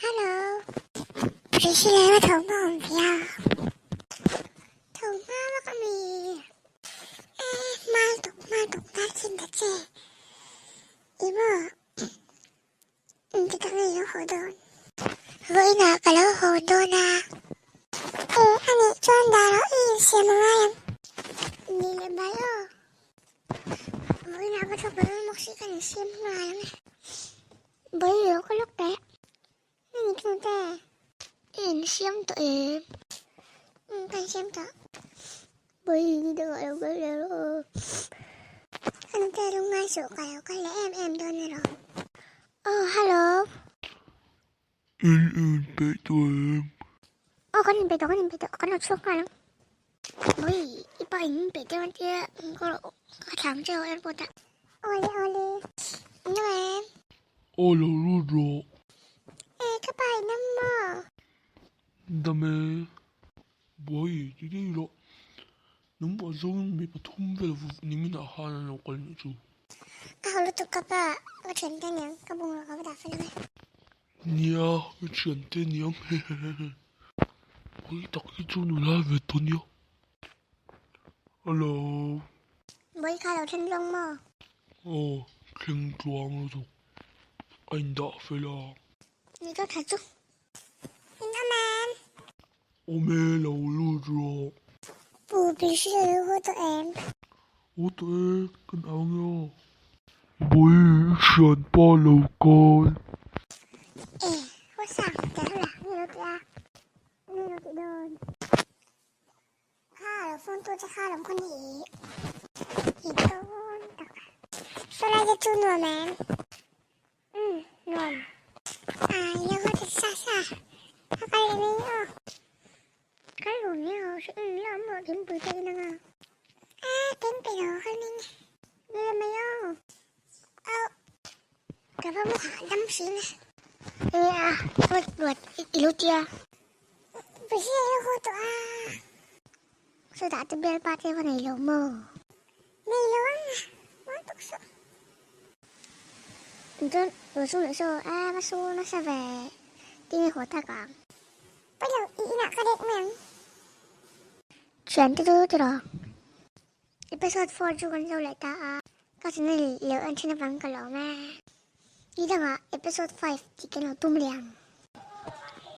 Hello. Priscilla va tho hma awm ve a. Tho hma vak a mi. E, hmal tuk, hmal tuk, hmal chin ta che. I maw? Engti tak nge i lo haw dawn? Vawiinah ka lo haw dawn a. E, a nih chuan dah loh i insiam a ngai ang. Ni leh bai aw. Vawiinah ka thlawk lo dawn bawk si ka insiam nghal ang e. Bawi lo ka lawk teh. Ni ni tu te. I insiam tawh em? Umm ka insiam tawh. Bawi ni dangah lo kal leh rawh aw. Ka nute lungngai suh ka lo kal leh em em dawn alawm. Aw hello. In inpeih tawh em? Aw kan inpeih tawh kan inpeih tawh kan lo chhuak nghal ang. Bawi i pa in inpeih deuh an tia ka thlang che aw airport ah. Awle awle. Eng em? Aw lo lut rawh. E ka pa in am maw? Dam e. Bawi ti dei rawh. Nangmah zawngin mi pathum vel niminah khan an lo kal nih chu. Ka ho lutuk ka pa, ka thiante aniang, ka bungrua ka va dah fel ang e. Nia, ka thiante aniang hehehehe. Bawi tak hi chu nula ve tawh nia. Hello. Bawi kha lo thleng tluang maw? Aw, thleng tluang lutuk. A indah fel a. Ni ka tha chu. In awm em? Awm e, lo lut rawh. Pu Priscilla lo haw tawh em? Haw tawh e, kan au nge aw. Bawi i thianpa lo kal. E, haw sang, tel ho la, nge lo ti a? Nge lo ti dawn? Kha lo phone tu che kha lawm khaw ni i dawn tak. Saw lai te chu nuam em? Umm nuam. A i lo haw ta sa sa a kal leh mai aw. Kal ru mai aw hre eng lo maw thingpui te in anga. A thingpui lo kal mai nge. Ni leh mai aw. Au ka va mu hahdam hrin a. Enge a ruat ruat i lo tia. Pawisa i lo haw tawh a. Chutah te bialpa te va nei lo maw? Nei lo ang a, maw tuk suh. Chuan Ruahsung leh saw a va sur nasa ve tinge haw tak ang. Pawi lo, i inah ka rek mai ang. Thian te chu tiraw? Episode 4 chu kan zo leh ta a, ka channel leh en thin avang ka lawm e. Ni dangah episode 5 tih kan lo tum leh ang.